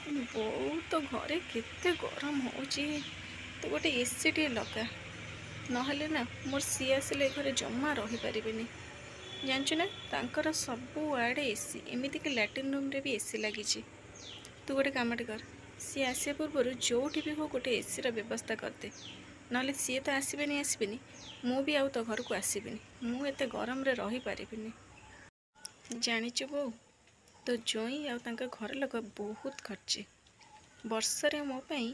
ବୋଉ ତ ଘରେ କେତେ ଗରମ ହେଉଛି, ତୁ ଗୋଟେ ଏସି ଟିଏ ଲଗା। ନହେଲେ ନା ମୋର ସିଏ ଆସିଲେ ଏ ଘରେ ଜମା ରହିପାରିବେନି। ଜାଣିଛୁ ନା, ତାଙ୍କର ସବୁଆଡ଼େ ଏସି, ଏମିତିକି ଲାଟ୍ରିନ୍ ରୁମ୍ରେ ବି ଏସି ଲାଗିଛି। ତୁ ଗୋଟେ କାମଟେ କର, ସିଏ ଆସିବା ପୂର୍ବରୁ ଯେଉଁଠି ବି ହଉ ଗୋଟେ ଏସିର ବ୍ୟବସ୍ଥା କରିଦେ। ନହେଲେ ସିଏ ତ ଆସିବେନି ଆସିବେନି, ମୁଁ ବି ଆଉ ତୋ ଘରକୁ ଆସିବିନି। ମୁଁ ଏତେ ଗରମରେ ରହିପାରିବିନି। ଜାଣିଛୁ ବୋଉ, ତୋ ଜୋଇଁ ଆଉ ତାଙ୍କ ଘର ଲୋକ ବହୁତ ଖର୍ଚ୍ଚି। ବର୍ଷରେ ମୋ ପାଇଁ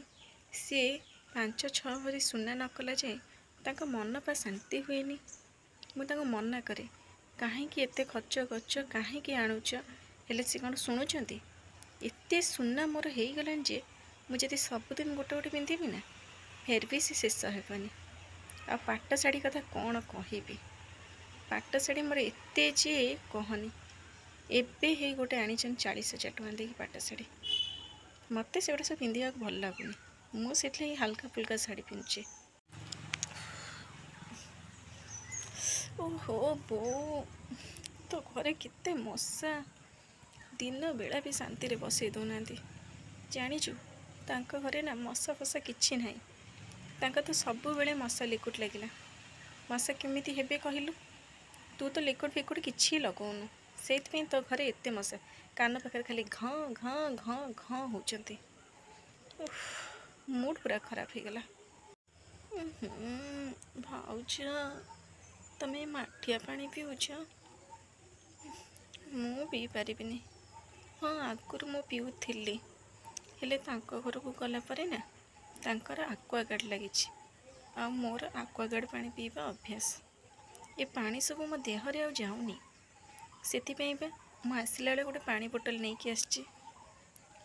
ସିଏ 5-6 ଭରି ସୁନା ନ କଲା ଯାଏଁ ତାଙ୍କ ମନ ପା ଶାନ୍ତି ହୁଏନି। ମୁଁ ତାଙ୍କୁ ମନା କରେ, କାହିଁକି ଏତେ ଖର୍ଚ୍ଚ କରୁଛ, କାହିଁକି ଆଣୁଛ, ହେଲେ ସେ କ'ଣ ଶୁଣୁଛନ୍ତି? ଏତେ ସୁନା ମୋର ହେଇଗଲାଣି ଯେ ମୁଁ ଯଦି ସବୁଦିନ ଗୋଟେ ଗୋଟେ ପିନ୍ଧିବି ନା, ଫେର୍ ବି ସେ ଶେଷ ହେବନି। ଆଉ ପାଟ ଶାଢ଼ୀ କଥା କ'ଣ କହିବି, ପାଟ ଶାଢ଼ୀ ମୋର ଏତେ ଯେ କହନି। ଏବେ ହେଇ ଗୋଟେ ଆଣିଛନ୍ତି 40,000 ଟଙ୍କା ଦେଇକି ପାଟ ଶାଢ଼ୀ। ମୋତେ ସେଗୁଡ଼ା ସବୁ ପିନ୍ଧିବାକୁ ଭଲ ଲାଗୁନି, ମୁଁ ସେଥିଲାଗି ହାଲକା ଫୁଲକା ଶାଢ଼ୀ ପିନ୍ଧୁଛି। ଓହୋ ବୋଉ, ତୋ ଘରେ କେତେ ମଶା, ଦିନ ବେଳା ବି ଶାନ୍ତିରେ ବସେଇ ଦେଉନାହାନ୍ତି। ଜାଣିଛୁ, ତାଙ୍କ ଘରେ ନା ମଶା ଫସା କିଛି ନାହିଁ। ତାଙ୍କର ତ ସବୁବେଳେ ମଶା ଲିକ୍ୱିଡ଼ ଲାଗିଲା। ମଶା କେମିତି ହେବେ କହିଲୁ? ତୁ ତ ଲିକ୍ୱିଡ଼ ଫିକ୍ୱିଡ଼ କିଛି ଲଗାଉନୁ, ସେଇଥିପାଇଁ ତୋ ଘରେ ଏତେ ମଶା। କାନ ପାଖରେ ଖାଲି ଘଁ ଘଁ ଘଁ ଘଁ ହେଉଛନ୍ତି। ମୁଡ୍ ପୁରା ଖରାପ ହେଇଗଲା। ଭାଉଜ, ତମେ ମାଠିଆ ପାଣି ପିଉଛ? ମୁଁ ପିଇ ପାରିବିନି। ହଁ, ଆଗରୁ ମୁଁ ପିଉଥିଲି, ହେଲେ ତାଙ୍କ ଘରକୁ ଗଲା ପରେ ନା ତାଙ୍କର ଆକ୍ୱାଗାର୍ଡ଼ ଲାଗିଛି, ଆଉ ମୋର ଆକ୍ୱାଗାର୍ଡ଼ ପାଣି ପିଇବା ଅଭ୍ୟାସ। ଏ ପାଣି ସବୁ ମୋ ଦେହରେ ଆଉ ଯାଉନି। ସେଥିପାଇଁ ବା ମୁଁ ଆସିଲା ବେଳେ ଗୋଟେ ପାଣି ବୋଟଲ ନେଇକି ଆସିଛି।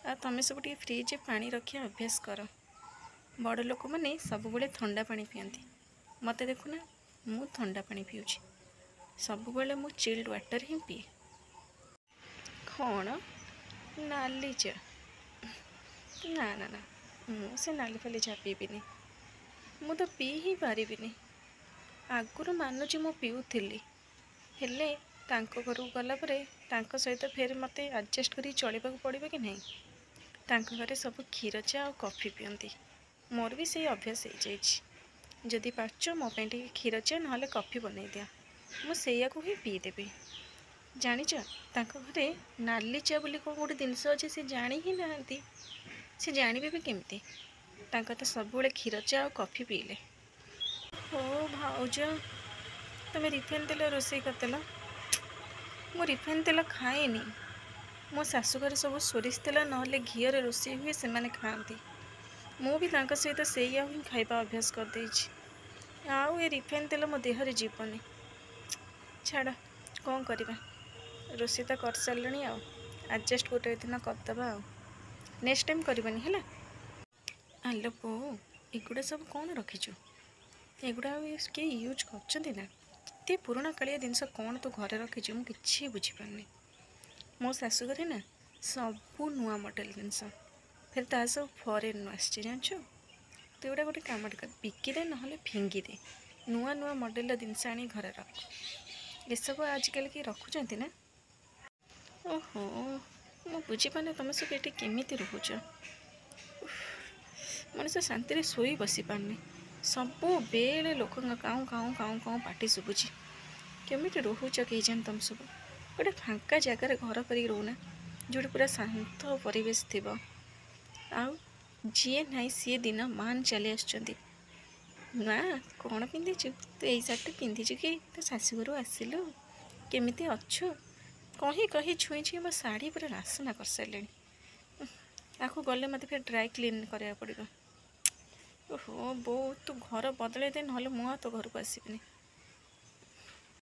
ଆଉ ତମେ ସବୁ ଟିକେ ଫ୍ରିଜ୍ରେ ପାଣି ରଖିବା ଅଭ୍ୟାସ କର। ବଡ଼ ଲୋକମାନେ ସବୁବେଳେ ଥଣ୍ଡା ପାଣି ପିଅନ୍ତି। ମୋତେ ଦେଖୁନା, ମୁଁ ଥଣ୍ଡା ପାଣି ପିଉଛି ସବୁବେଳେ, ମୁଁ ଚିଲ୍ଡ ୱାଟର୍ ହିଁ ପିଏ। କ'ଣ ନାଲି ଚା? ନା ନା ନା, ମୁଁ ସେ ନାଲି ଫାଲି ଚା ପିଇବିନି। ମୁଁ ତ ପିଇ ହିଁ ପାରିବିନି। ଆଗରୁ ମାନୁଛି ମୁଁ ପିଉଥିଲି, ହେଲେ ତାଙ୍କ ଘରକୁ ଗଲା ପରେ ତାଙ୍କ ସହିତ ଫେର ମୋତେ ଆଡ଼ଜଷ୍ଟ କରିକି ଚଳିବାକୁ ପଡ଼ିବ କି ନାହିଁ? ତାଙ୍କ ଘରେ ସବୁ କ୍ଷୀର ଚା ଆଉ କଫି ପିଅନ୍ତି, ମୋର ବି ସେଇ ଅଭ୍ୟାସ ହେଇଯାଇଛି। ଯଦି ପାରୁଛ ମୋ ପାଇଁ ଟିକେ କ୍ଷୀର ଚା ନହେଲେ କଫି ବନେଇ ଦିଅ, ମୁଁ ସେଇଆକୁ ହିଁ ପିଇଦେବି। ଜାଣିଛ, ତାଙ୍କ ଘରେ ନାଲି ଚା ବୋଲି କ'ଣ ଗୋଟେ ଜିନିଷ ଅଛି ସେ ଜାଣି ହିଁ ନାହାନ୍ତି। ସେ ଜାଣିବେ ବି କେମିତି? ତାଙ୍କର ତ ସବୁବେଳେ କ୍ଷୀର ଚା ଆଉ କଫି ପିଇଲେ। ହଉ ଭାଉଜ, ତମେ ରିଫାଇନ୍ ତେଲ ରୋଷେଇ କରିଦେଲ। ମୁଁ ରିଫାଇନ୍ ତେଲ ଖାଏନି। ମୋ ଶାଶୁଘରେ ସବୁ ସୋରିଷ ତେଲ ନହେଲେ ଘିଅରେ ରୋଷେଇ ହୁଏ, ସେମାନେ ଖାଆନ୍ତି। ମୁଁ ବି ତାଙ୍କ ସହିତ ସେଇଆ ହିଁ ଖାଇବା ଅଭ୍ୟାସ କରିଦେଇଛି। ଆଉ ଏ ରିଫାଇନ୍ ତେଲ ମୋ ଦେହରେ ଯିବନି। ଛାଡ଼, କ'ଣ କରିବା, ରୋଷେଇ ତ କରିସାରିଲଣି, ଆଉ ଆଡ଼ଜଷ୍ଟ ଗୋଟେ ଦିନ କରିଦେବା, ଆଉ ନେକ୍ସଟ ଟାଇମ୍ କରିବନି ହେଲା। ଆଲୋ ବୋଉ, ଏଗୁଡ଼ା ସବୁ କ'ଣ ରଖିଛୁ? ଏଗୁଡ଼ା ଆଉ କିଏ ୟୁଜ୍ କରୁଛନ୍ତି ନା? ଏତେ ପୁରୁଣା କାଳିଆ ଜିନିଷ କ'ଣ ତୁ ଘରେ ରଖିଛୁ, ମୁଁ କିଛି ବୁଝିପାରୁନି। ମୋ ଶାଶୁଘରେ ନା ସବୁ ନୂଆ ମଡ଼େଲ୍ ଜିନିଷ, ଫେର୍ ତା ସବୁ ଫରେନ୍ରୁ ଆସିଛି ଜାଣିଛୁ। ତୁ ଏଗୁଡ଼ା ଗୋଟେ କାମଟେ କର, ବିକିଦେ ନହେଲେ ଫିଙ୍ଗିଦେ। ନୂଆ ନୂଆ ମଡ଼େଲ୍ର ଜିନିଷ ଆଣି ଘରେ ରଖ। ଏସବୁ ଆଜିକାଲି କିଏ ରଖୁଛନ୍ତି ନା? ଓହୋ, ମୁଁ ବୁଝିପାରୁନି ତୁମେ ସବୁ ଏଠି କେମିତି ରହୁଛ। ମଣିଷ ଶାନ୍ତିରେ ଶୋଇ ବସିପାରୁନି, ସବୁବେଳେ ଲୋକଙ୍କ କାଉଁ କାଉଁ କାଉଁ କାଉଁ ପାଟି ଶୁଭୁଛି। କେମିତି ରହୁଛ କେଜାଣି ତୁମେ ସବୁ? ଗୋଟେ ଫାଙ୍କା ଜାଗାରେ ଘର କରିକି ରହୁନା, ଯେଉଁଠି ପୁରା ଶାନ୍ତ ପରିବେଶ ଥିବ। ଆଉ ଯିଏ ନାହିଁ ସିଏ ଦିନ ମାନ ଚାଲି ଆସୁଛନ୍ତି। ନା କ'ଣ ପିନ୍ଧିଛୁ ତୁ? ଏଇ ଶାଢ଼ୀଟା ପିନ୍ଧିଛୁ କି? ତୋ ଶାଶୁଘରୁ ଆସିଲୁ, କେମିତି ଅଛୁ କହି କହି ଛୁଇଁ ଛୁଇଁ ମୋ ଶାଢ଼ୀ ପୁରା ରାସନା କରିସାରିଲେଣି। ଆକୁ ଗଲେ ମୋତେ ଫେର୍ ଡ୍ରାଏ କ୍ଲିନ୍ କରିବାକୁ ପଡ଼ିବ। ଓହୋ ବୋଉ, ତୁ ଘର ବଦଳେଇ ଦେ, ନହେଲେ ମୁଁ ଆଉ ତୋ ଘରକୁ ଆସିବିନି।